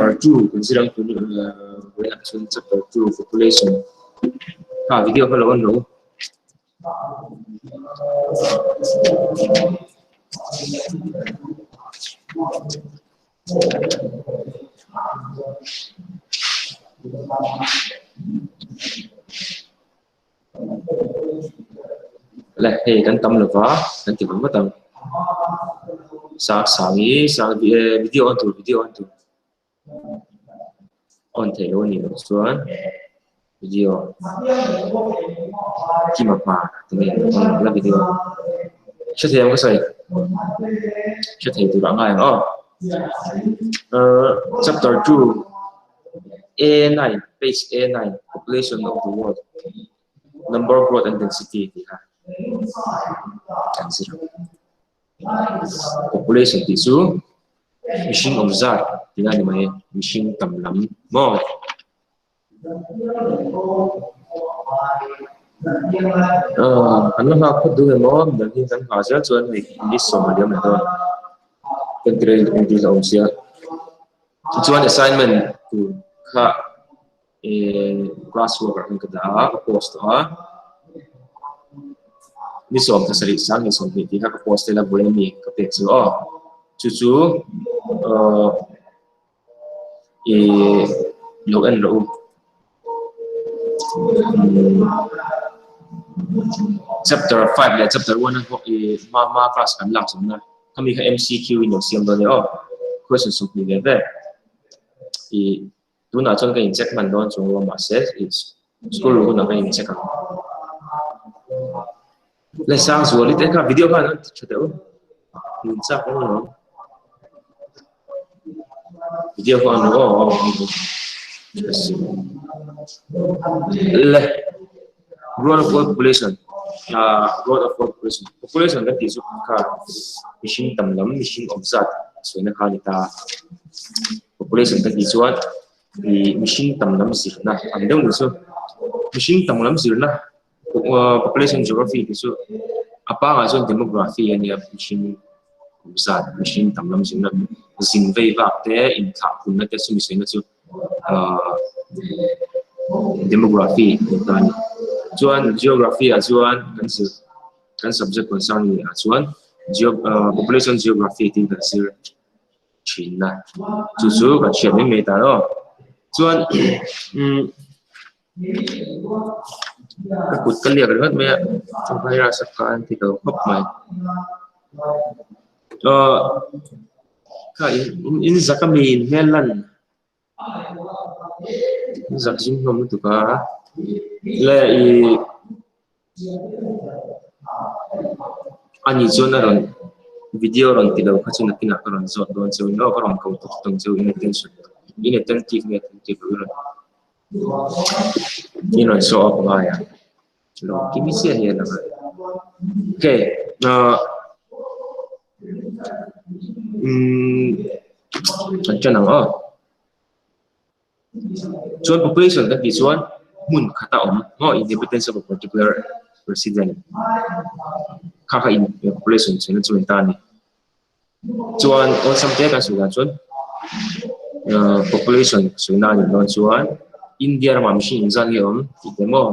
Chapter 2 kan zirang tun vawiinah chuan chapter 2 population kha video kha lo en rawh u. Le hei kan tam lova kan ti vang vat ang sang sang hi sang video on tur video on tur on theih loh a nih loh chuan video kima hma tinge on la video hre thei ang ka sawi hre thei tur a ngai ang aw ahh chapter 2 A9, page A9, population of the world, number growth and density tih kha kan zir ang. Population tih chu mihring awm zat tih a ni mai, mihring tam lam maw? Kan la nghak phawt duh emaw midang hi kan nghah zel chuan hei ni sawm a liam leh dawn. Kan ti rei kan ti hlauhawm sia. Tichuan assignment tur kha class work ah khan ka dah a, ka post tawh a. Ni sawm pasarih sang ni 20 tih kha ka post tel a vawiin ami ka pek chu aw. Chu chu ih lo en rawh u. Chapter 5 leh chapter 1 a ih hma hma class kan lak zawmna. Khami kha MCQ in lo siam dawn nia aw. Question 20 ve ve. Ih tunah chuan ka in check hman dawn chung lo mahse ih school hunah ka in check ang. Le sang zuali te kha video khan an ti tha deuh. Min chak awm alawm. Video kha an aw aw. Le Growth of world population growth of world population population kan tih chu kha mihring tam lam mihring awm zat sawi na kha a ni ta. Population kan tih chuan ih mihring tam lam zirna ang deuh ni chu. Mihring tam lam zirna Population geography tih chu a pangah chuan demography a nia mihring awm zat mihring tam lam zirna zin vei vak te inthlah punna te chumi sawi na chu ahh demography tih ta a ni. Chuan geography ah chuan kan zir kan subject concern ni ah chuan population geography tih kan zir thin a chu chu kan hriat mai mai ta aw. Chuan umm Ka kut ka liak ringawt mai a, virus a kai an ti lo khawp mai. Aw kha in zak ami in hmel lan in zak zing hlawm lutuk a le ih ani chuan a rawn video rawn ti lo kha chu nakinah ka rawn zawt dawn cheu in aw ka rawn ko tawk tawk cheu in attention in attentive nge attentive lo i rawn. In rawn show up ngai a lo kimi chiah hi a lang a okay ah umm kan ṭan ang aw chuan population kan tih chuan hmun khat a awm maw inhabitants of a particular resident kha kha in population chhunna chu an ta a ni. Chuan awlsam te kan sawi dan chuan ahh population sawi na anih dawn chuan India ramah mihring engzat nge awm tih te maw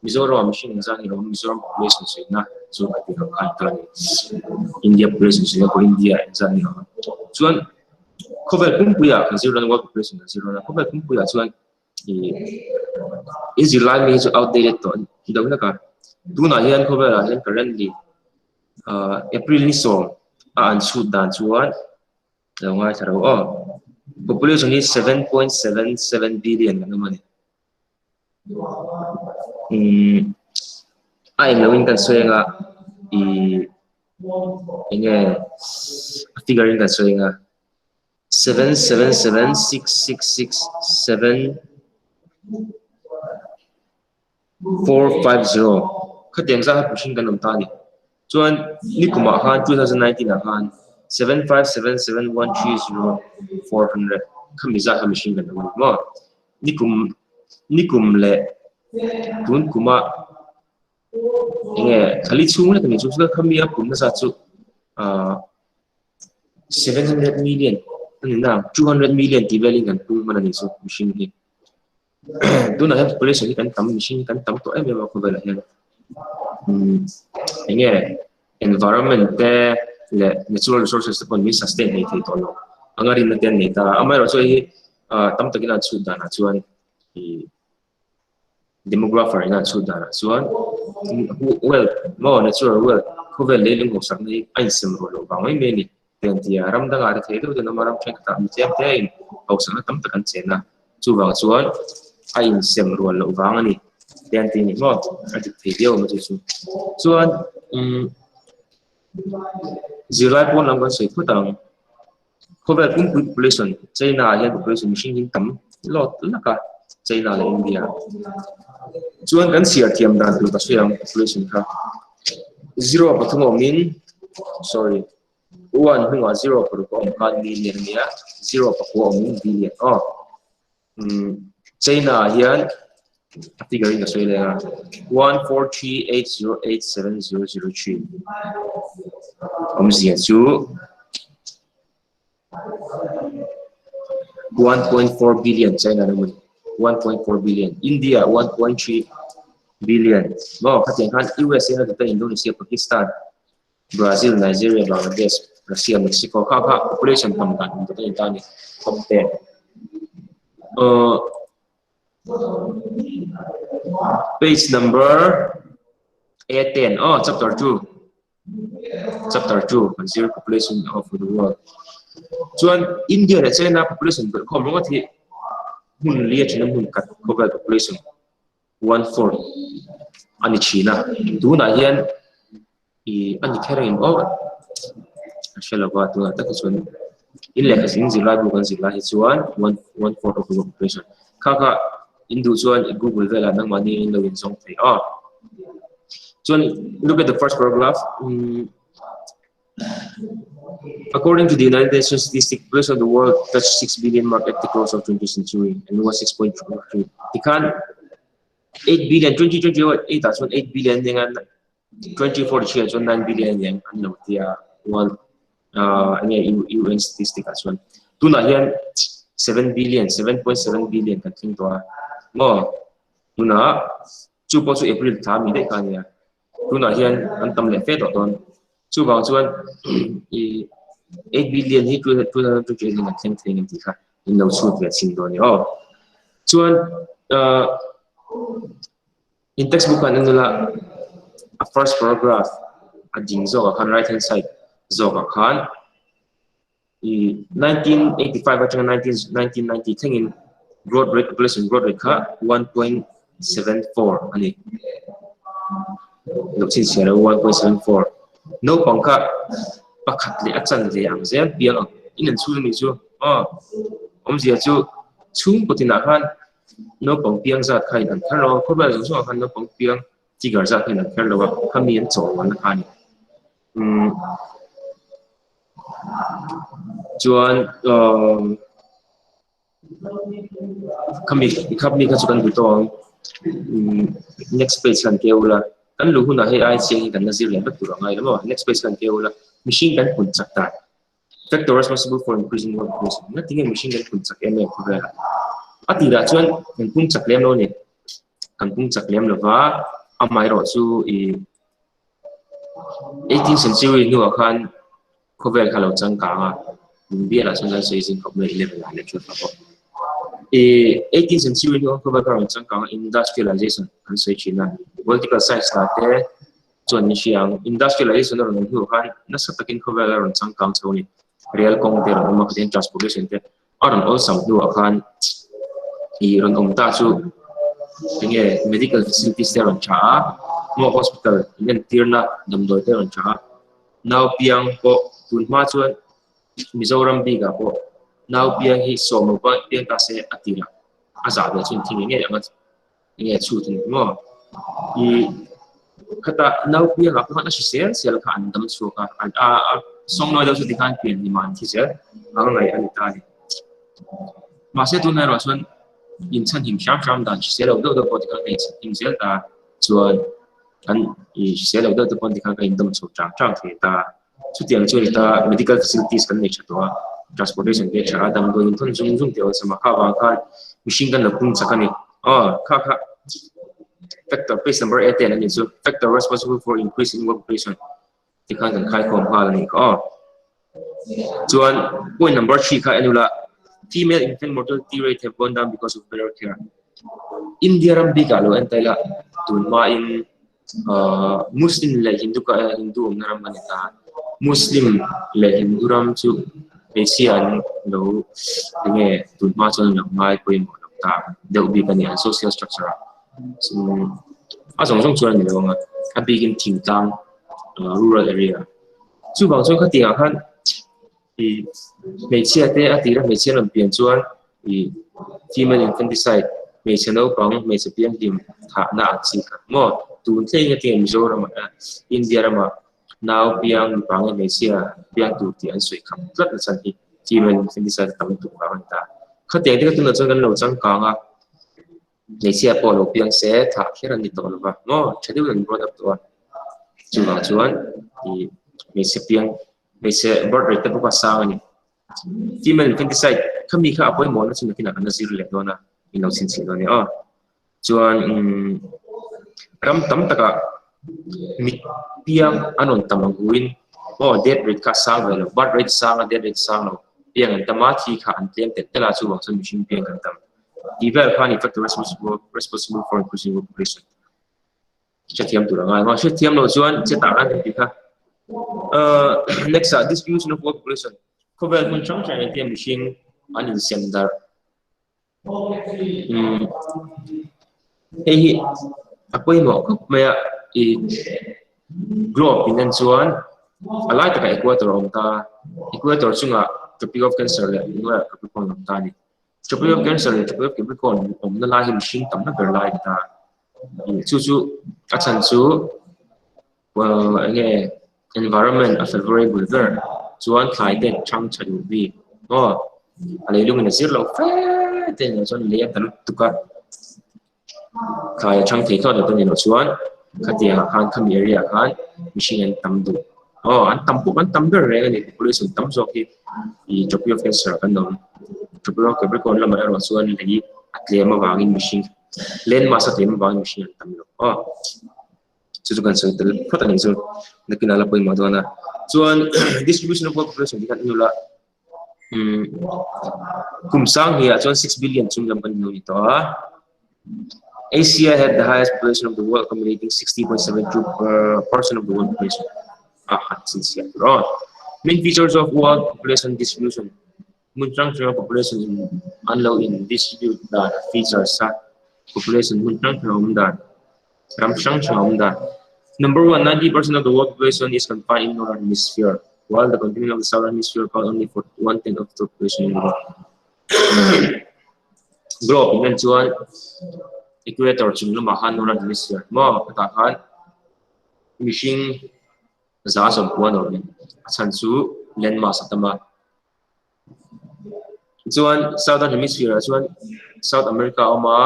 Mizoram ah mihring engzat nge awm Mizoram population sawi na chu a tih ang kha a ni ta a ni. India population sawi na pawh India engzat nge awm chuan khawvel pumpui ah kan zir dawn a world population kan zir dawn a khawvel pumpui ah chuan ih in zirlai mi hi chu outdated tawh a ni deuh hlek a tunah hian khawvel ah hian currently Ahh April ni 10 a an chhut dan chuan lo ngaithla ro aw. Population hi 7.77 billion kan awm a ni. Umm a eng loin kan sawi anga ih enge a figure in kan sawi anga 7776667 450 khatiang zat kha mihring kan awm ta a ni. Chuan nikumah khan 2019 ah khan 7577130400 khami zat kha mihring kan awm a ni maw. Nikum nikum leh tun kuma enge thali chhung lek a ni chu chuan khami a pumna zat chu ahh 700 million. a ni na 200 million tih velin kan pung hman a nih chu mihring hi. Tunah hian population hi kan tam mihring hi kan tam tawh em em a khawvelah hian. Umm eng nge environment te leh natural resources te pawh min sustain thei thei tawh lo anga rinna te an nei ta a. Amaherawhchu hei hi ah tam takin an chhut danah chuan ih demographer ina an chhut danah chuan wealth maw natural wealth khawvel leilung hauhsakna hi a insem ruah loh vang mai mai a ni. Tiang tia ram dangah te thei deuh ten awm a, ram thenkhatah mi tlem te in hauhsakna tam tak an chen a, chuvang chuan a insem rual loh vang a ni. Tiang tih ni maw a dik thei viau awm a chu chu. Chuan umm zirlai pawn lam kan sawi phawt ang. Khawvel pumpui population China ah hian population mihring hi tam lawt lak a China leh India. Chuan kan chhiar thiam dan tur ka sawi ang population kha zero pathum awmin sorry. One hnungah zero paruk a awm khan million a nia, zero pakua awmin billion aw. Umm China ah hian a figure in ka sawi leh a, 143808703 awmzia chu 1.4 billion China ram a ni, 1.4 billion, India 1.3 billion maw khatiang khan USA na data Indonesia Pakistan Brazil, Nigeria, Bangladesh, Russia, Mexico kha kha population tam dan in ta ta ni top 10. Page number A10 oh chapter 2 chapter 2 kan zir population of the world. Chuan India leh China population ber khawm ringawt hi hmun li atana hmun khat khawvel population one fourth a ni thin a tunah hian ih a ni kher ang em aw a hre lo va tunah tak hi chuan in lehkha zin zirlai bu kan zirlai hi chuan one one fourth of the population kha kha in duh chuan google velah nangmahni in lo inzawng thei a chuan look at the first paragraph umm According to the United Nations statistics, population of the world touched 6 billion mark at the close of 20th century and was 6.3. Tikhan 8 billion 2028 ah chuan 8 billion ning an 2043 ah chuan 9 billion ning an lo tia world uh, enge UN statistic ah chuan tunah hian 7 billion 7.7 billion kan thleng tawh a maw tunah chu pawh chu April thla mi daih kha ania Tunah hian an tam leh fe tawh dawn. Chuvang chuan i 8 billion hi 2028 in an thleng thei ang tih kha in lo chhut ve chhin dawn a ni aw. Chuan uh, in textbook khan en ula a first paragraph a ding zawkah khan right hand side zawkah khan i 1985 atanga 1990 thlengin growth rate population growth rate kha 1.74 a ni. Lo chhinchhiah lo 1.74. Naupang kha pakhat leh a chan ve ang zel piang ang in an chhung a nih chu aw. Awmzia chu chhungkaw tinah khan naupang piang zat kha in an kher lo a, khawvel zawng zawngah khan naupang piang figure zat kha in an kher lo a, khami an chawhrualna kha a ni. Umm chuan umm khami khami kha chu kan hmu tawh ang umm next page khan keu ula kan luh hunah hei ai chiang hi kan la zir leh vek tur a ngai lo maw next page khan keu ula mihring kan hun chak dan factor responsible for increasing world population nga tinge mihring kan hun chak em em khawvel ah a tirah chuan kan pung chak lem lo a ni kan pung chak lem lova amaherawhchu ih 18th century hnuah khan khawvel kha lo changkang a, India-ah chuan kan sawi zing khawp mai 11 ah leh 12 ah pawh. Ih 18th century hnuah khawvel kha rawn changkang a, industrialization kan sawi thin a, political science lah te chuan min hria ang. Industrialization a rawn awm hnuah khan nasa takin khawvel a rawn changkang chho a ni. Rail kawng te a rawn awm a, khatin transportation te a rawn awlsam hnuah khan ih rawn awm ta chu enge medical facilities te a rawn tha a, maw hospital in entirna damdawi te a rawn tha a, nau piang pawh tun hma chuan Mizoram bikah pawh nau piang hi sawm rupa piang ta se a tirah a zah ve chu inthing ngei ang a. Enge chhut a ni maw? Ih khata nau piangah pawh khan a hrisel sel kha an dam chhuak a, an a a sawngnawi deuh chu tikhan pian hlim ah an thi zel ang ngaih a ni ta a ni. Mahse tunah erawh chuan inchhanhim hram hram dan hrisel lo deuh deuh pawh tikhan ka inchhanhim zel ta chuan kan ih hrisel lo deuh te pawh tikhan ka indawm chho chang chang thei ta. Chutiang chu a ni ta medical facilities kan nei tha tawh a. Transportation te a tha a, damdawi in thawn zung zung te a awlsam a, kha vang khan mihring kan lo pung chak a ni. Aw kha kha factor page number eight ten a nih chu factor responsible for increase in world population tikhan kan khaikhawm nghal a nih kha aw. Chuan point number 3 kha en ula female infant mortality rate have gone down because of better care. India ram bikah lo en ta ila tun hmain uh, Muslim leh Hindu ka Hindu awmna ram kan ni ta. Muslim leh Hindu ram chu hmeichhia an lo enge tun hma chuan an lo ngai pawimawh lo ta deuh bik a ni an social structure ah. A zawng zawng chuan a ni lo ang a, a bikin thingtlang rural area. Chuvang chuan khatiangah khan ih hmeichhia te a tira hmeichhia an rawn pian chuan ih female infanticide hmeichhe naupang hmeichhe pianghlim thahna ang chi kha maw tun thleng atia Mizoram ah India ramah nau piang mipa nge hmeichhia piang tur tih an sawi khap tlat na chhan hi female infanticide a tam lutuk vang a ni ta. Khatiang te kha tunah chuan kan lo changkang a. Hmeichhia pawh lo piang se thah kher an ni tawh lo va maw tha deuhin an brought up tawh a chuvang chuan ih hmeichhe piang hmeichhe birth rate te pawh kha a sang a ni female infanticide khami kha a pawimawh na chu nakinah kan la zir leh dawn a in lo chhinchhiah dawn a ni aw chuan umm ram tam takah mit piang an rawn tam ang huin aw death rate kha a sang ve lo birth rate sang a death rate sang lo piang an tam a thi kha an tlem telh telh a chuvang chuan mihring piang kan tam. Tih vel kha a ni factor responsible responsible for increasing population. Hrethiam tur a ngai maw? Hrethiam loh chuan chetah kan inti kha. Uh, next ah distribution of world population. Khawvel hmun hrang hrang engtia mihring an insem darh. Um, hei hi a pawimawh khawp mai a i globe in en chuan a lai takah equator a awm ta. Equator chungah Tropic of Cancer leh Capricorn a awm ta a ni. Tropic of Cancer leh Tropic of Capricorn awmna lai hi mihring tamna ber lai a ni ta. Chu chu a chhan chu eng nge environment a favourable ber chuan thlai te thang tha duh bik maw a leilungin a zir loh fe te nen chuan lei a ta lutuk a. Thlai a chhang thei thlawt lo te ni loh chuan khatiang ah khan khami area ah khan mihring an tam duh aw an tam pawh an tam ber reng a ni population tam zawk hi ih Tropic of Cancer kan awm Tropic of Capricorn lamah erawh chuan lei a tlem avangin mihring land mass a tlem avangin mihring an tam lo aw chu chu kan sawi tel phawt a nih chu nakinah la pawimawh dawn a chuan distribution of population tih khan a inul a. Umm kum sang hnih ah chuan 6 billion chung lam kan hmu ni tawh a. Asia had the highest population of the world accumulating 60.72 percent of the world population. Ah, han chin siam tur aw. Main features of world population distribution. Hmun hrang hranga population in an lo in distribute dan features a population hmun hrang hrang awm dan ram hrang hrang awm dan. Number one, 90% of the world population is confined in northern hemisphere, while the continent of the southern hemisphere account only for one tenth of the population in the world. Globe in chuan equator chung lamah khan northern hemisphere maw hetah khan mihring za sawmkua nawr in a chhan chu landmass a tam a. Chuan Southern Hemisphere ah chuan South America a awm a,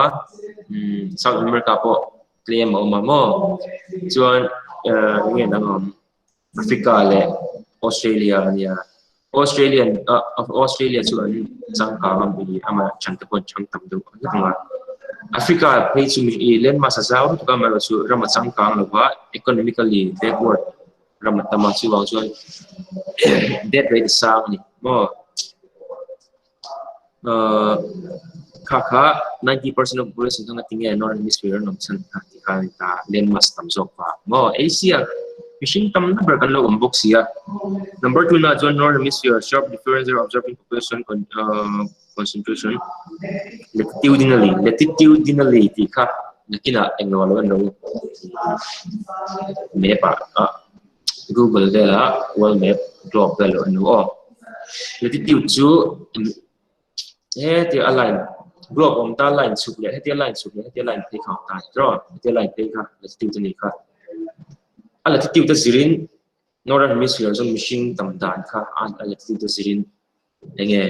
umm South America pawh tlem a awm a maw chuan ehh eng nge dang awm Africa leh Australia a nia Australian ah Australia chu an changkang a mi amah chhan te pawh an chhang tam deuh ang a Africa phei chu ih landmass a zau lutuk a amaherawhchu ram a changkang lo va economically backward. ram a tam a chuvang chuan death rate a sang a ni maw ahh kha kha 90% of population kha ngatinge northern hemisphere an awm chhan kha tih kha a ni ta landmass tam zawk vang maw Asia mihring tam na ber kan lo awm bawk si a number 2 na chuan northern hemisphere sharp difference are observed in population concentration latitudinally latitudinally tih kha nakinah englo alo en lo map ah ah google velah world map globe vel lo en lo aw latitude chu hetia a line globe awm ta line chhuk leh hetia line chhuk leh hetia line phei kha a awm ta a ni tawh hetia line phei kha latitude a nih kha a latitude a zirin northern hemisphere chuan mihring tam dan kha a latitude a zirin Eng nge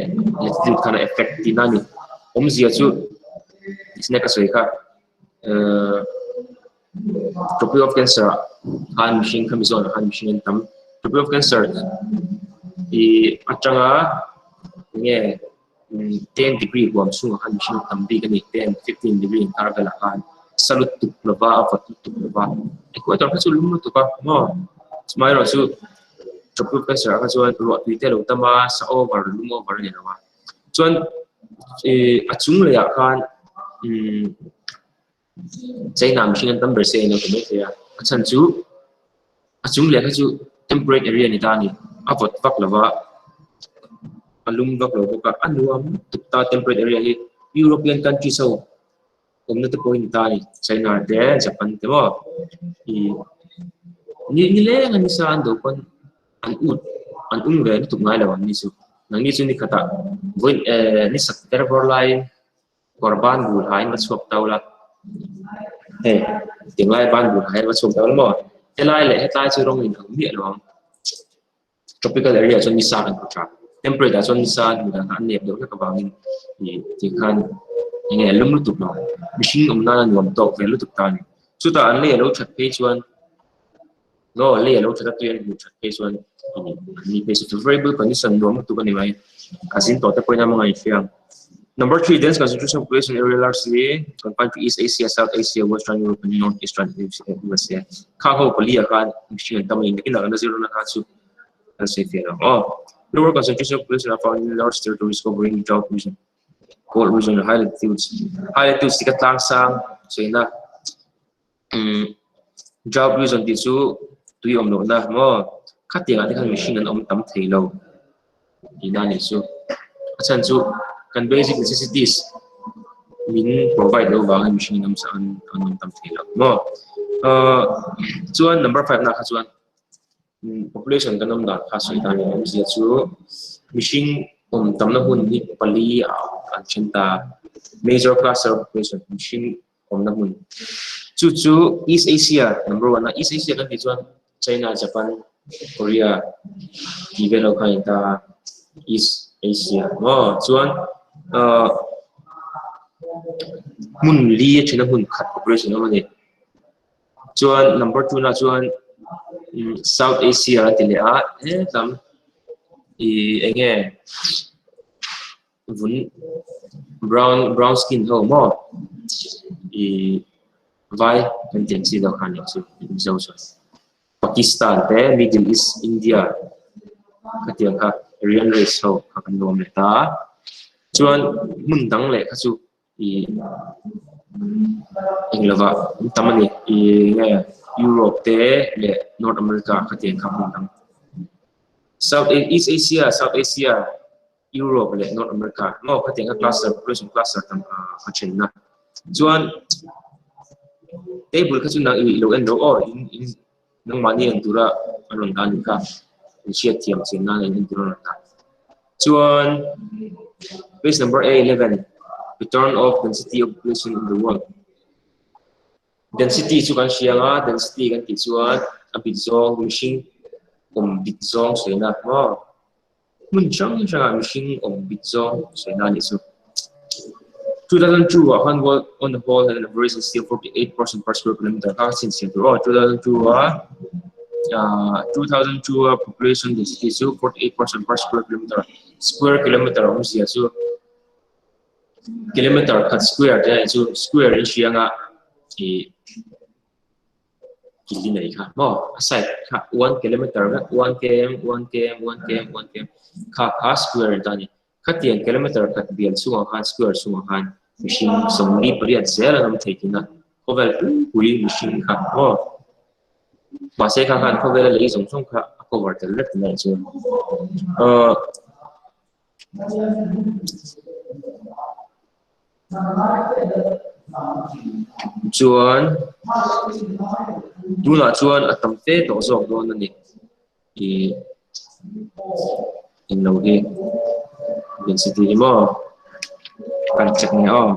latitude khan a effect tihna a ni. Awmzia chu snack a sawi kha ehh Tropic of Cancer ah khan mihring kha Mizoramah khan mihring an tam. Tropic of Cancer ih atanga. Enge 10 degree huam chhungah khan mihring tam bik a ni, 10, 15 degree inkar velah khan sa lutuk lova a vawt lutuk lova equator kha chu lum lutuk a maw chumairawh chu tropical cancer ah kha chuan ruah tui te a lo tam a sa over lum over a ni lo a chuan ih a chung leh ah khan umm China mihring an tam ber se a inlo ta maithei a a chhan chu a chung leh kha chu temperate area a ni ta a ni a vawt vak lova a lum vak lo bawk a a nuam lutuk ta temperate area hi European countries ho awmna te pawh hi ni ta a ni China te Japan te maw ih ni nileng a nisa an do pawn an ut an um ve lutuk ngai lo ang ni chu nangni chu ni khatah vawi eh ni sak ber bawr laiin Kawr ban bul hain va chhuak tau la, hei tinglai ban bul hain va chhuak tau la maw? Helai leh hetlai chu rawng in ang miah lo ang. Tropical area chuan nisa kan hmu tha, temperate ah chuan nisa an hmu dan kha an nep deuh hlek avangin ih ti khan eng nge lum lutuk lo, mihring awm nana nuam tawk ve lutuk ta a ni. Chutah an lei a lo that phei chuan Law lei a lo that a tui an hmuh that phei chuan ni phei chu favorable condition nuam lutuk a ni mai. A zin tawh te pawhin a hmangaih fiang. Number 3, dense concentration of population area largely confined to East Asia, South Asia, Western Europe and North Eastern USA. Kha ho pali ah khan mihring an tam a ni. Nakinah kan la zir dawn a kha chu kan sawi fiah ang aw. Lower concentration of population are found in large territories covering drought region, cold region, high latitudes. High latitudes ti ka tlang sang sawiina. Umm drought reason tih chu tui awm lohna maw khatiang ah te khan mihring an awm tam thei lo tihna a nih chu a chhan chu kan basic necessities min provide loh vangin mihring an awm an awm tam thei lo maw ahh chuan number 5 na kha chuan Population kan awm dan kha sawi dan leh awmzia chu mihring awm tamna hun hi pali ah an then ta major cluster population mihring awmna hmun chu chu East Asia number 1 a East Asia kan tih chuan China Japan Korea tih vel ho kha a ni ta a East Asia maw chuan ahh hmun li a then a hmun khat population awm a ni. Chuan number 2 na chuan South Asia a ti leh a hetlai ih eng nge vun brown brown skin ho maw ih vai kan tih ang chi deuh kha a ni chu Mizo chuan Pakistan te Middle East India khatiang kha Aryan race ho kha kan nuam leh ta a chuan hmun dang leh kha chu. Ih eng lova an tam a ni ih nge Europe te leh North America khatiang kha hmun dang South East Asia South Asia Europe leh North America maw khatiang kha cluster population cluster tam a thenna chuan table kha chu nang ih lo en rawh aw in in nangmahni en tura a rawn dah a nih kha in hriat thiam chian nan a in en tur a rawn dah. Chuan page number A11 return of density of population in the world. Density chu kan hria anga density kan tih chuan a bit zawng mihring awm bit zawng sawiina maw hmun hrang hrangah mihring awm bit zawng sawiina a nih chu. 2002 ah khan world on the whole had an average density of 48 person per square kilometer kha chhinchhiah tur aw 2002 ah 2002 a population density chu 48 person per square kilometer square kilometer awmzia chu kilometer khat square te chu square in hria anga ih kil nei kha maw a side kha 1 kilometer vek 1 km 1 km 1 km 1 km kha kha square ta ni Khatiang kilometer khat bial chungah khan square chungah khan mihring 48 zel an awm thei thin a, khawvel pumpui mihring kha maw? Mahse kha khan khawvela lei zawng zawng kha a cover tel vek thin a nih chu. Ahh Chuan tunah chuan a tam fe tawh zawk dawn a ni. Ih englo hi density hi maw kan check nge aw.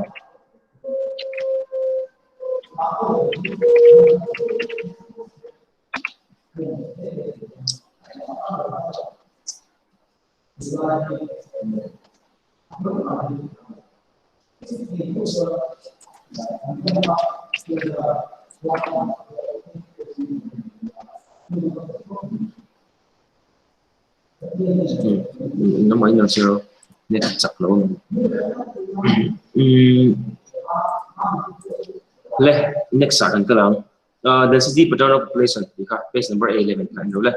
Net chak lo ni. Umm le next ah kan kal ang. Density pattern of population tih kha page number 11 kha an lo le.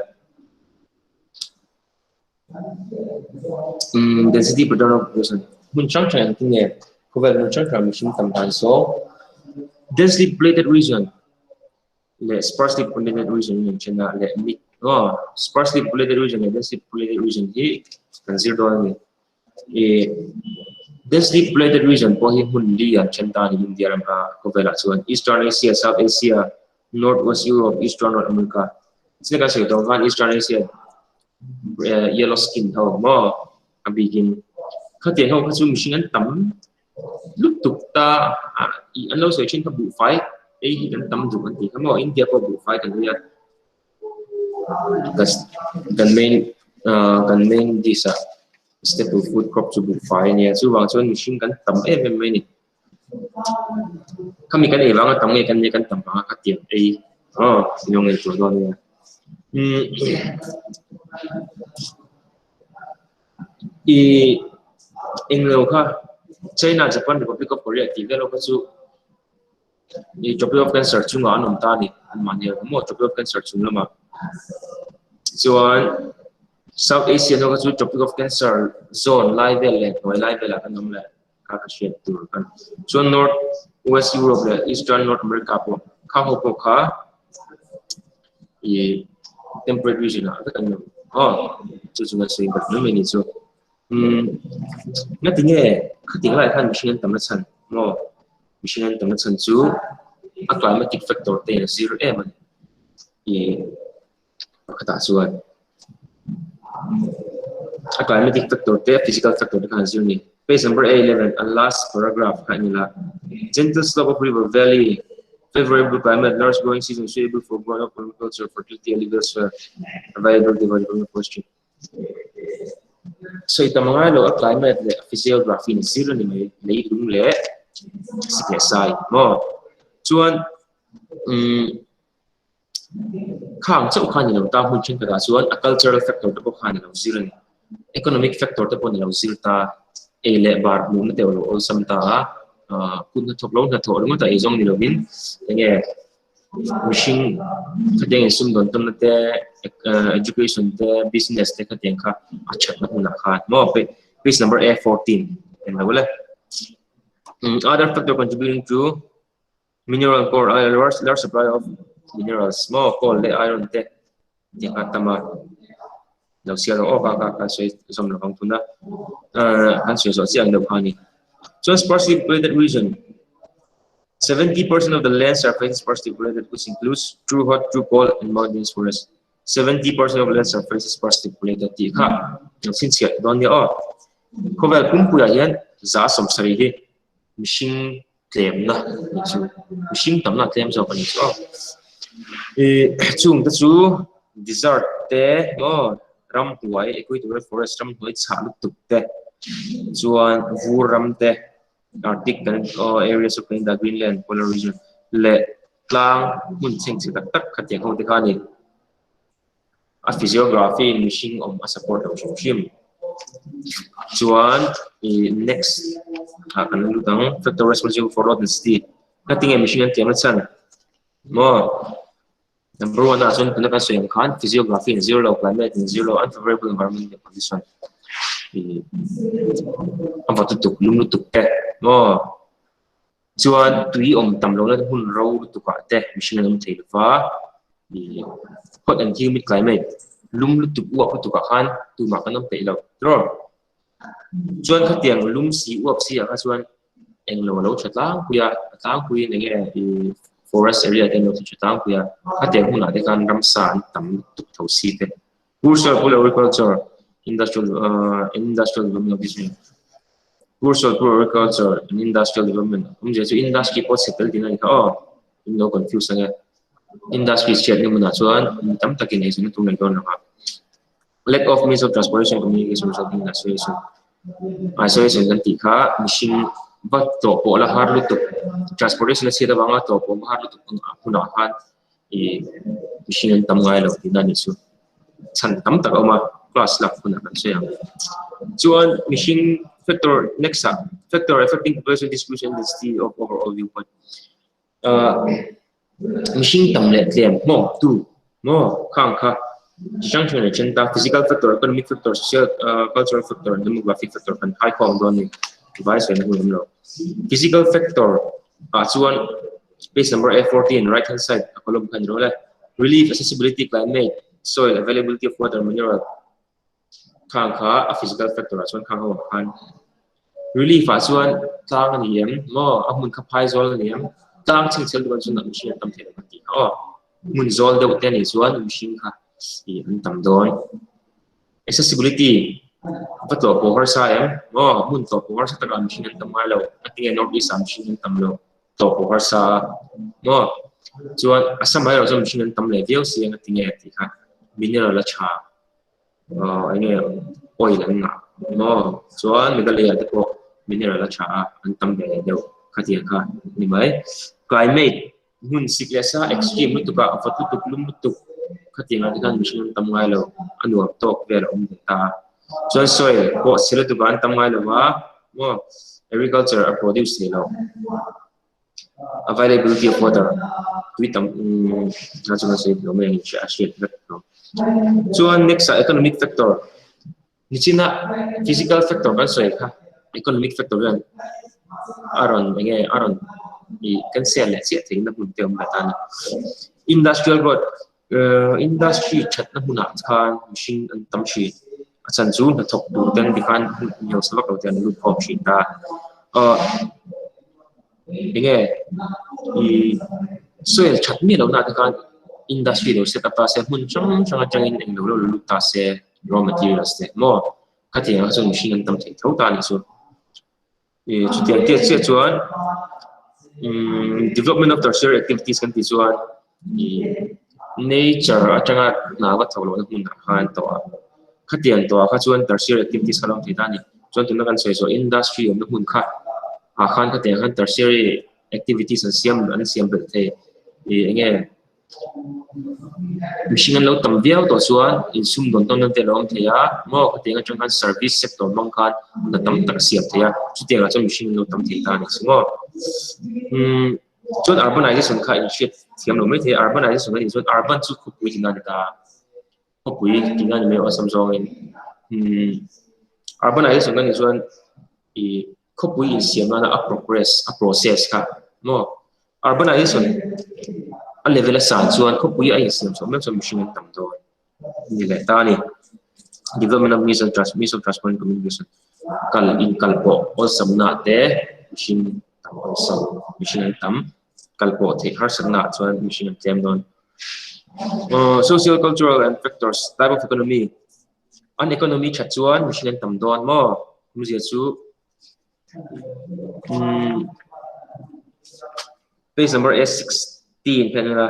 Umm density pattern of population hmun hrang hrang engtin nge khawvel hmun hrang hrang mihring tam dan saw densely populated region leh sparsely populated region in then a leh mid aw sparsely populated region leh densely populated region hi kan zir dawn a ni. Ih densely populated region pawh hi hmun li an then ta a ni India ram a khawvelah chuan Eastern Asia, South Asia, North West Europe, Eastern North America. Chile kan sawi tawh khan Eastern Asia yellow skin ho maw a bikin khatiang ho kha chu mihring an tam lutuk ta ih an lo sawi thin kha buhfai ei hi kan tam duh an tih kha maw India pawh buhfai kan ei a kan main ah kan main dish ah staple food crop chu buhfai a nia chuvang chuan mihring kan tam em em mai a ni khami kan ei vanga tam nge kan nia kan tam vanga khatiang ei aw ilo ngaihtuah dawn nia umm Ih englo kha China, Japan, Republic of Korea tih vel ho kha chu ih Tropic of Cancer chungah an awm ta a ni anmahni ho maw Tropic of Cancer chung lamah chuan South Asian ho kha chu Tropic of Cancer zone lai vel leh hnuai lai velah an awm leh kha ka hriat tur a ni. Chuan North West Europe leh Eastern North America pawh kha ho pawh kha ih temperate region ah vek an awm aw chu chu nasa in mai mai ni chu umm ngati nge khatiang laiah khan mihring an tam na chhan maw mihring an tam na chhan chu a climatic factor te a zir em a ni ih pakhatah chuan a climatic factor te physical factor te khan a zir a ni. Page number 11 a last paragraph kha a ni la gentle slope of river valley favorable climate large growing season suitable for growing of agriculture fertility alluvial soil available development forestry sawi tam angai lo a climate leh a physiography in zir a ni mai lei lung leh sik leh sai maw chuan umm Khang chauh kha a ni lo ta, hmun thenkhatah chuan a cultural factor te pawh kha a ni lo zir a ni. Economic factor te pawh a ni lo zir ta, ei leh bar hmuhna te a lo awlsam ta a, aah kut hnathawk lo hnathawh ringawt a ei zawng ni lovin enge mihring khatiang insumdawn tawnna te, education te, business te khatiang kha a thatna hunah khan maw page number A 14 en lo le. Other factor contributing to Mineral core a large large supply of minerals maw coal leh iron te tih kha a tam a lo sial rawh aw ka ka ka sawi zawm lo ang tuna ahh kan sawi zawh chiah ang deuh kha a ni chuan sparsely populated region 70% of the land surface is sparsely populated which includes true hot true cold and mountainous forest 70% of land surface is sparsely populated tih kha lo chhinchhiah dawn nia aw khawvel pumpuiah hian za 70 hi mihring tlemna ni chu mihring tamna tlem zawk a ni chu aw ih chung te chu desert te aw ramhnuai equatorial forest ramhnuai chhah lutuk te chuan vur ram te arctic kan aw areas of Canada Greenland polar region leh tlang hmun chhengchhe tak tak khatiang ho te kha a ni. A physiography in mihring awm a support lo hrim hrim. Chuan ih next ah kan lut ang factor responsible for road density ka tinge mihring an tiam na chhan maw number one ah chuan tuna kan sawi ang khan physiography in zir lo climate in zir lo unfavorable environment condition ih a va lutuk lum lutuk te maw Chuan tui awm tam lohna hmun ro lutuk ah te mihring an awm thei lova ih hot and humid climate lum lutuk uap lutuk ah khan tumah kan awm theih lo tiraw. Chuan khatiang lum si uap si ah kha chuan englo a lo tha tlangpui a, a tlangpuiin eng nge ih forest area te an lo tha tlangpui a, khatiang hunah te khan ramsa an tam lutuk tho si te. Poor soil poor agriculture industrial ah industrial development of this Poor soil poor agriculture and industrial development awmzia chu industry pawh chhe tel ding a ni kha aw in lo confuse ang e industry chhiatna hmunah chuan mi tam takin eizawnna tur nei dawn lo a lack of means of transportation communication resulting in isolation isolation kan tih kha mihring va tlawh pawh la har lutuk transportation a chhiat avanga tlawh pawh har lutuk hunah khan ih mihring an tam ngai lo tihna a nih chu. Chhan tam tak a awm a, class lak hunah kan sawi ang. Chuan mihring factor next ah factor affecting population distribution density of overall viewpoint. Mihring tam leh tlem hmawng tu maw khang kha chi hrang hrang in a then ta physical factor, economic factor, social cultural factor, demographic factor kan khai khawm dawn a ni. Vai sawi na hun awm lo. Physical factor ah chuan page number A14 right hand side a column kha a ni rawh le. Relief, accessibility, climate, soil, availability of water, mineral khang kha a physical factor ah chuan khang ho ah khan relief ah chuan tlang a ni em maw a hmun kha phai zawl a ni em tlang chhingchhel duh chuan a mihring an tam thei lo kan tih kha aw hmun zawl deuh te anih chuan mihring kha ih an tam dawn accessibility va tlawh pawh harsa em maw hmun tlawh pawh harsa takah mihring an tam ngai lo a tinge north east ah mihring an tam lo tlawh pawh harsa a maw chuan Assam ah erawh chuan mihring an tam leh viau si ang a tinge tih kha mineral a tha. Aw eng nge oil an ngah maw chuan Meghalaya te pawh mineral a tha a an tam ve leh deuh khatiang kha ni mai. Climate hmun sik leh sa extreme lutuk a vawt lutuk lum lutuk khatiang ah te khan mihring an tam ngai lo a nuam tawk vel a awm ve ta a. Chuan soil pawh chhe lutuk ah an tam ngai lo a maw agriculture a produce thei lo. Availability of water tui tam a chuan a sawi lo mai ang a hriat vek lo. Chuan next ah economic factor nichina physical factor kan sawi kha economic factor hian a rawn eng nge a rawn ih kan sel leh chiah theihna hmun te a awm ve ta a ni. Industrial growth Industry thatna hmunah khan mihring an tam thin. A chhan chu hnathawk tur ten tikhan mi hausa vak lo te an lut khawm thin ta. Ahh enge ih soil that miah lohna ah te khan industry lo set up ta se hmun hrang hrang atangin englo lo lut ta se raw materials te maw khatiang ah chuan mihring an tam thei tho ta a nih chu. Ih chutiang chiah chiah chuan umm development of tertiary activities kan tih chuan ih nature atanga hna va thawk lohna hmunah khan tawh a khatiang tawhah kha chuan tertiary activities kha a lo awm thei ta a ni chuan tuna kan sawi zawh industry awmna hmun kha ah khan khatiang khan tertiary activities an siam an siam belh thei ih eng nge. Mihring an lo tam viau tawh chuan insum dawn tawn te a lo awm thei a maw khatiang atang khan service sector hmang khan hna tam tak a siam thei a chutiang ah chuan mihring an lo tam thei ta a ni chu maw umm chuan urbanization kha in hriat thiam lo maithei a urbanization a nih chuan urban chu khawpui tihna a ni ta a khawpui tihna a ni mai awlsam zawngin umm urbanization a nih chuan ih khawpui insiam nana a progress a process kha maw. Urbanization a level a san chuan khawpui a insiam chhuah mek chuan mihring an tam dawn a ni leh ta a ni. Development of means of means of transport and communication kal inkal pawh awlsamna te mihring tam awlsam mihring an tam kal pawh theih harsatna ah chuan mihring an tlem dawn. Aw social cultural and factors type of economy an economy that chuan mihring an tam dawn maw awmzia chu. Umm page number A16 hian ila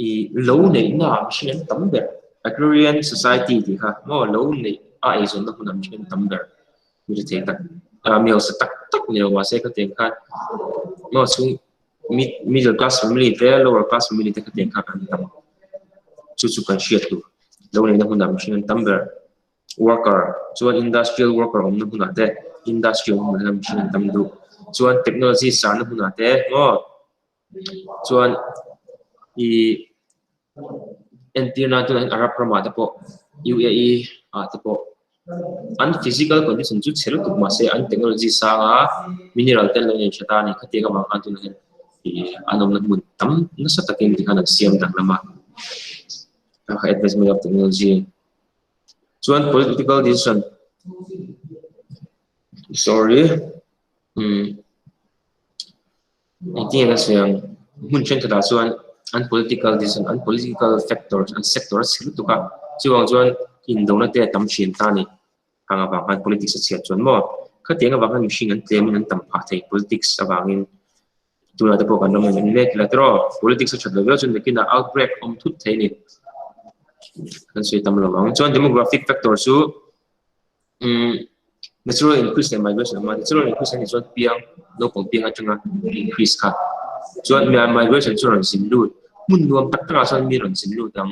ih lo neihna ah mihring an tam ber agrarian society tih kha maw lo neih a eizawnna hmunah mihring an tam ber mi rethei tak ah mi hausa tak tak ni lo mahse khatiang khan maw chhung middle class family te lower class family te khatiang kha kan tam chu chu kan hriat tur lo neihna hmunah mihring an tam ber. Worker chuan industrial worker awmna hmunah te industry awmna hmunah hian mihring an tam duh. Chuan technology sarna hmunah te maw chuan ih entir nan tunah hian Arab ramah te pawh U_A_E ah te pawh an physical condition chu chhe lutuk mahse an technology sanga mineral te an lo nei tha ta a ni. Khatiang avang khan tunah hian ih an awmna hmun tam nasa takin tikhan an siam danglam a. Advancement of technology. Chuan political decision sorry umm engtin nge ka sawi ang hmun thenkhatah chuan an political decision an political factor an sector a chhe lutuk a chuvang chuan indona te a tam thin ta a ni hang avang khan politics a chhiat chuan maw khatiang avang khan mihring an tlemin an tam phah thei politics avangin. Tunah te pawh kan ram an en mek ila tiraw politics a that lo viau chuan nakinah outbreak awm thut thei a ni. Kan sawi tam lo ang. Chuan demographic factor chu umm natural increase leh migration a awm a. Natural increase a nih chuan piang naupang piang atanga increase kha. Chuan migration chu rawn zin lut hmun nuam tak takah chuan mi rawn zin lut ang.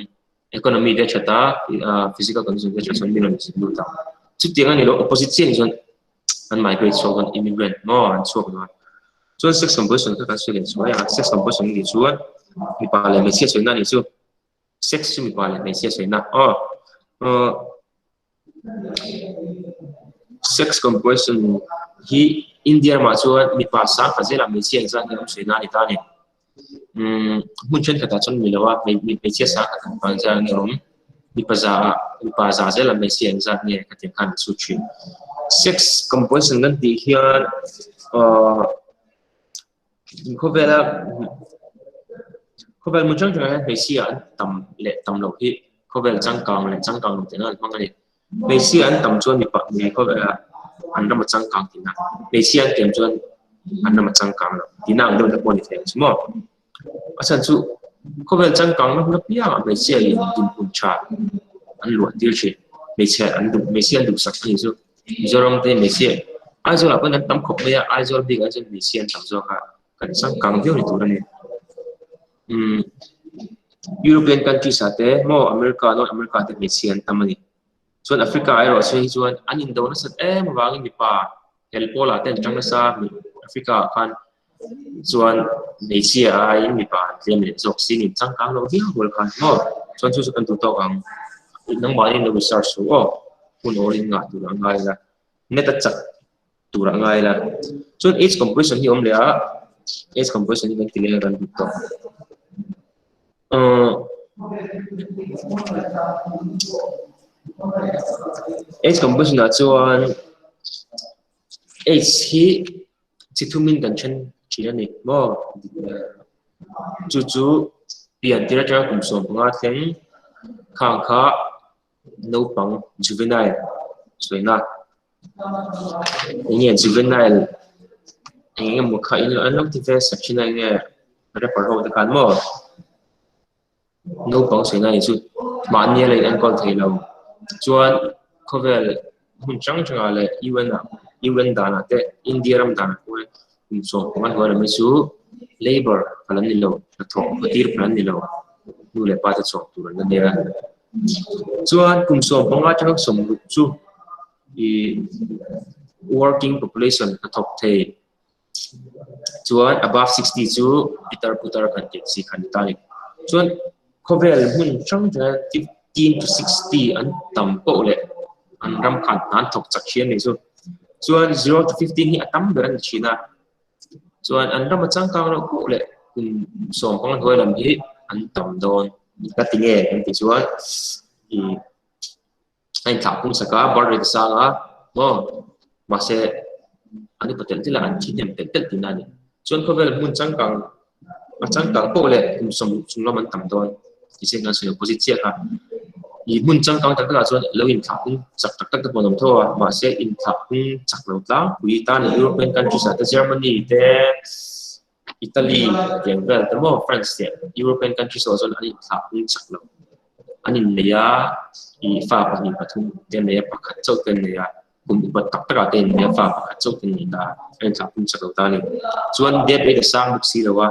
Economy te a that a, physical condition te a that chuan mi rawn zin lut ang. Chutiang a ni lo, opposite chiah ni chuan an migrate chhuak dawn, immigrant maw an chhuak dawn. Chuan sex composition kha kan sawi leh chuai a, sex composition nih chuan mipa leh hmeichhia sawina a nih chu. Sex chu mipa leh hmeichhia sawina aw. Sex composition hi India ramah chuan mipa sang khat zelah hmeichhia engzat nge awm sawina a ni ta a ni. Umm hmun thenkhatah chuan ni lo a, hmeichhia sang khat mipa engzat nge awm, mipa za ah mipa za zelah hmeichhia engzat nge ka tih ang khan an chhut thin. Sex composition kan tih hian ahh khawvela khawvel hmun hrang hrangah hian hmeichhia an tam leh tam loh hi khawvel changkang leh changkang lo tihna an hmang a ni. Hmeichhia an tam chuan mipa hmei khawvela an ram a changkang tihna, hmeichhia an tlem chuan an ram a changkang lo tihna ang deuh te pawh a ni thei ang chu maw. A chhan chu khawvel changkang na hun apiangah hmeichhia in dinhmun tha an luah tir thin, hmeichhe an duh hmeichhia an duhsak a ni chu. Mizoram te hmeichhia Aizawl ah pawhin an tam khawp mai a, Aizawl bikah chuan hmeichhia an tam zawk a, kan changkang viau ni tur a ni. Umm European countries ah te maw America North America te hmeichhia an tam a ni. Chuan Africa erawh chu hei chuan an indo nasat em avangin mipa hel pawl ah te an tang nasa Africa ah khan chuan hmeichhia aiin mipa an tlem leh zawk sin in changkang loh viau rual khan maw chuan chu chu kan duh tawk ang nangmahni lo research suh aw hun awl in ngah tur a ngai la net a chak tur a ngai la chuan age composition hi a awm leh a age composition hi kan ti leh a kan duh tawk ahh age composition ah chuan age hi chi thumin kan then thin a ni maw chu chu pian tir atanga kum 15 thleng khang kha naupang juvenile sawiina eng nge juvenile eng emaw kha in an lo ti ve sak thin a eng nge rapper ho te khan maw naupang sawiina ni chu mahni a la in enkawl thei lo chuan khawvel hmun hrang hrangah leh un ah un danah te India ram danah pawh hian kum 15 hnuai lam hi chu labour phal an ni lo hnathawh tir phal an ni lo nu leh pa te chhuak tur an la nia chuan kum 15 atanga 60 chu ih working population hnathawk thei chuan above 60 chu pitar putar kan tih chi kha a ni ta a ni chuan khawvel hmun hrang hrang 15 to 60 an tam poh leh an ram khan hna an thawk chak hian a ni chu chuan 0 to 15 hi a tam ber a ni thin a chuan an ram a changkang loh poh leh kum 15 hnuai lam hi an tam dawn ka ti nge kan tih chuan ih a inthlah pung sak a birth rate a sang a maw mahse an upa telh telh a an thi hnem telh telh tihna a ni chuan khawvel hmun changkang a changkang pawh leh kum sawm chung lam an tam dawn ti chiang kan sawi opposite chiah kha ih hmun changkang tak takah chuan lo inthlah pung chak tak tak te pawh an awm tho a mahse inthlah pung chak lo tlangpui tan leh European countries ah te Germany te Italy tiang vel te maw France te European countries ho chuan an inthlah pung chak lo an innei a ih fa pahnih pathum te an nei a pakhat chauh te an nei a kum upat tak takah te innei a fa pakhat chauh te an nei ta an inthlah pung chak lo ta a ni chuan death rate a sang bawk si lo a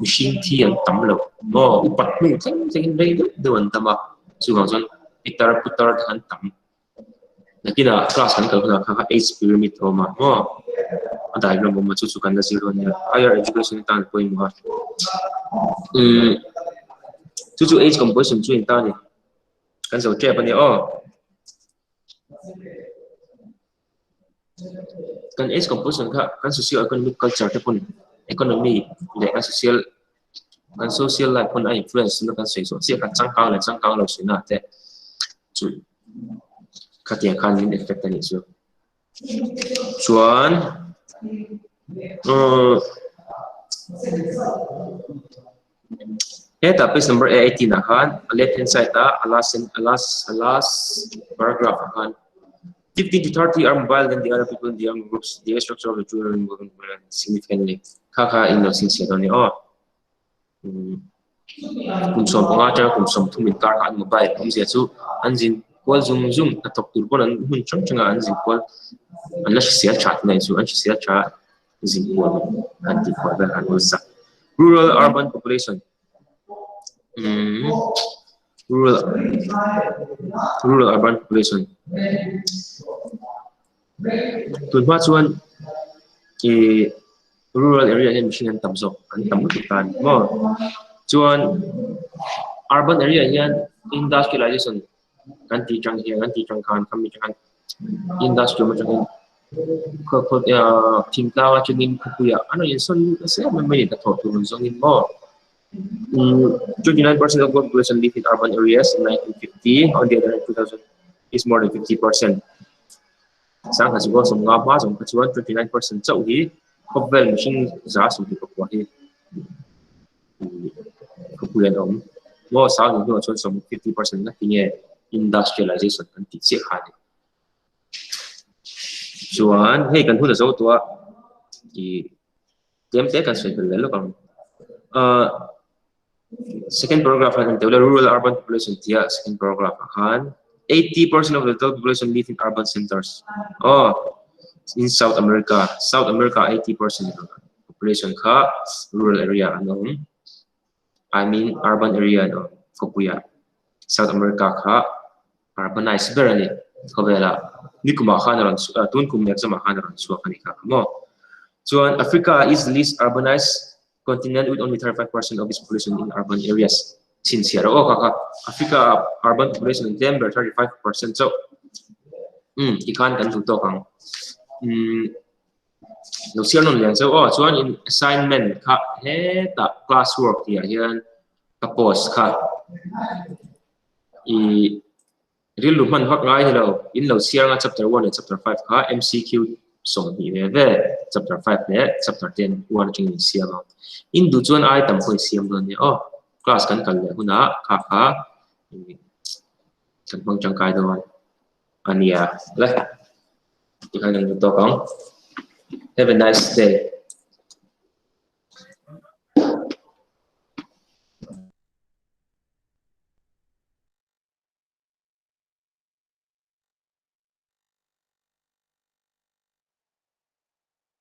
mihring thi an tam lo maw upat hnu thleng thlengin rei deuh deuh an dam a chuvang chuan pitar putar te an tam. Nakinah class kan kal hunah kha kha age pyramid a awm a maw a diagram a awm a chu chu kan la zir dawn nia higher education atan pawimawh a umm chu chu age composition chu a in ta a ni kan zo tep a nia aw. Kan age composition kha kan socio economic culture te pawn economy leh kan social kan social life pawn a influence na kan sawi zawh chiah kha changkang leh changkang lo sawi na te chu khatiang khan min effect a nih chu. Chuan uhh hetah page number 18 ah khan a left hand side ah a last a last a last paragraph ah khan 15 to 30 are mobile than the other people in the young groups the age structure of the children significantly kha kha in lo chhinchhiah dawn a ni aw. Kum 15 atanga kum 30 inkar kha an mobile awmzia chu an zin kual zung zung hnathawk tur pawn an hmun hrang hrangah an zin kual an la hrisel tha tih mai chu an hrisel tha zin kual an tih kual vel an awlsak. Rural urban population umm. Rural rural urban population tun hma chuan ih rural area hian mihring an tam zawk an tam lutuk ta a ni maw chuan urban area hian industrialization kan tih tang hian kan tih tang khan khami tang khan industry awm atangin thingtlang atangin khawpuiah an rawn insawn nasa em em mai a ni hnathawh tur rawn zawngin maw. 29% of population live in urban areas in 1950 on the other hand 2000 is more than 50%. Sang kha chu sawm nga hma zawng kha chuan 29% chauh hi khawvel mihring za 24 hi khawpui an awm. Maw sang hnuah chuan sawm 50% na tinge industrialization kan tih chiah kha a ni. Chuan hei kan hun a zo tawh a ih Tlem te kan sawi belh leh lawk ang. Ahh second paragraph ah kan teuh la rural urban population tih ah second paragraph ah khan 80% of the total population live in urban centers. Aw in South America, South America 80% population kha rural area an awm. I mean urban area an awm khawpui ah. South America kha urbanized ber a ni khawvel ah. Nikum ah khan a rawn chhuak tun kum exam ah khan a rawn chhuak a ni kha maw. Chuan Africa is the least urbanized continent with only 35% of its population in urban areas. Chhinchhiah rawh aw kha kha. Africa ah urban population an tlem ber 35% chauh. Umm tikhan kan duh tawk ang. Umm lo chhiar nawn lian chauh aw chuan in assignment kha hetah class work tih ah hian ka post kha ih rilru hman vak ngai ni lo in lo chhiar anga chapter one leh chapter five kha M_C_Q 20 ve ve chapter five leh chapter ten one atangin in siam ang in duh chuan ai tam pawh in siam dawn nia aw class kan kal leh hunah kha kha kan hmang tangkai dawn a nia le. Tikhan kan hmu tawk ang. Have a nice day.